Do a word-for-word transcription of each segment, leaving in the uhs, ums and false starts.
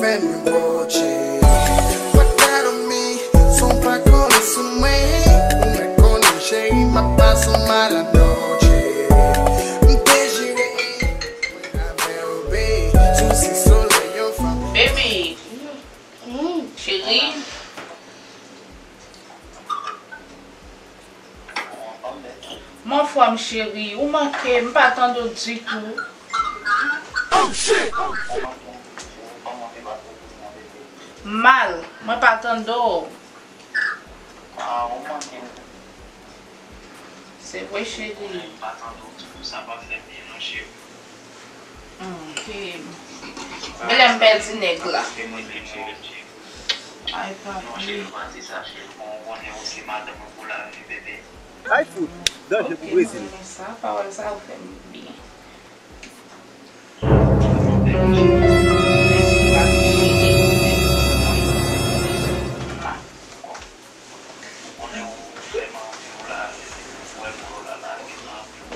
Menm yon bòdje. What that on me? Son pa kole sou mwen. Ou mèt konnen cheri, m ap pase yon mala noche. M te jire avè w, babe. Sou se solèy yon fanm. Baby. Cheri. Mon frè m cheri, ou manke, m pa tande w ditou. Mal, mwen pa tande w. Se vre, cheri. Ok. Men lè m pèdi nèg la. Ay, papi. Ay, fout. Danje pou Brezil. Ok, m renmen sa. Pawòl sa yo fè m byen.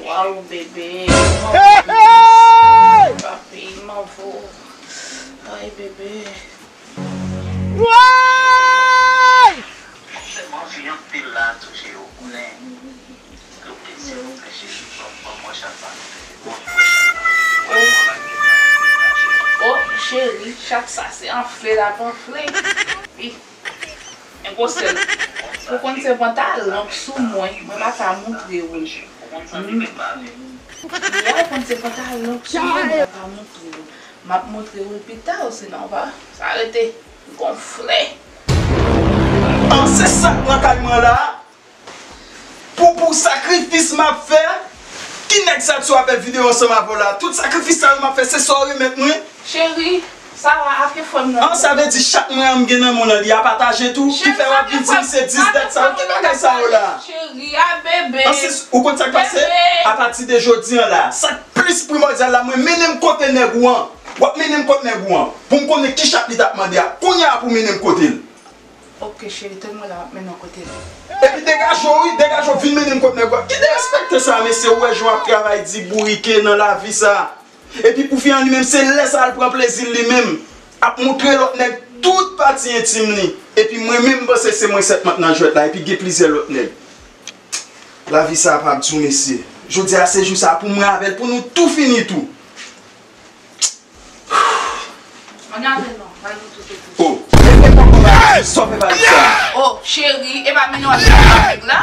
Waw, bebe. Hey, hey! Papi, m anvo. Ay, bebe. Woy! Oh, cheri, chat sa se anfle l ap anfle. Wi. Men gwosè l. Ou konn se pantalon k sou mwen, mwen pa ka montre w l. Mm. Ya, ou konn se pantalon k sou mwen, mwen pa ka montre w l. M ap montre w l pita, sinon w pa, sa rete gonfle. An, se sa k nan kay mwen la. Pou, pou sakrifis m ap fè, ki nèg sa t sou apèl videyo ansanm avè w la? Tout sakrifis sa yo m ap fè, se sa w remèt mwen? Cheri, sa va, ake frè m nan. An, sa vle di chat mwen an m gen nan men w nan li a pataje tou? Ki fè w ap vin di m se dis dat sa yo? Ki bagay sa yo la? Cheri, a bebe. An, si, ou konn sa k pase? Bebe. Apati de jodi an la, sa k plis primòdyal la, mwen mennen m kote nèg ou an. W ap mennen m kot nèg ou an. Pou m konnen ki chat li t ap mande a. Kounye a pou w mennen m kote l. Ok, cheri, tann mwen la, m ap mennen w kote l. Epi degaje w, wi, degaje w, vin mennen m kot nèg ou a. Ki derespekte sa, mesye, ou wè jan w ap travay di bourike nan lavi sa. Epi pou fi an li menm, se lè sa l pran plezi l li menm. Ap montre lòt nèg tout pati entim li. Epi mwen menm, m panse se mwen sèt mant nan jwèt la, epi gen plizyè lòt nèg. Lavi sa pa ap di w, mesye. Jodi a, se jou sa pou mwen avè l, pou nou tou fini tou. Ann ale non, al nou tout ekri. Oh, e, e poko ba, sòfe ba sa. Oh, cheri, e pa mennen w al fè avèg la.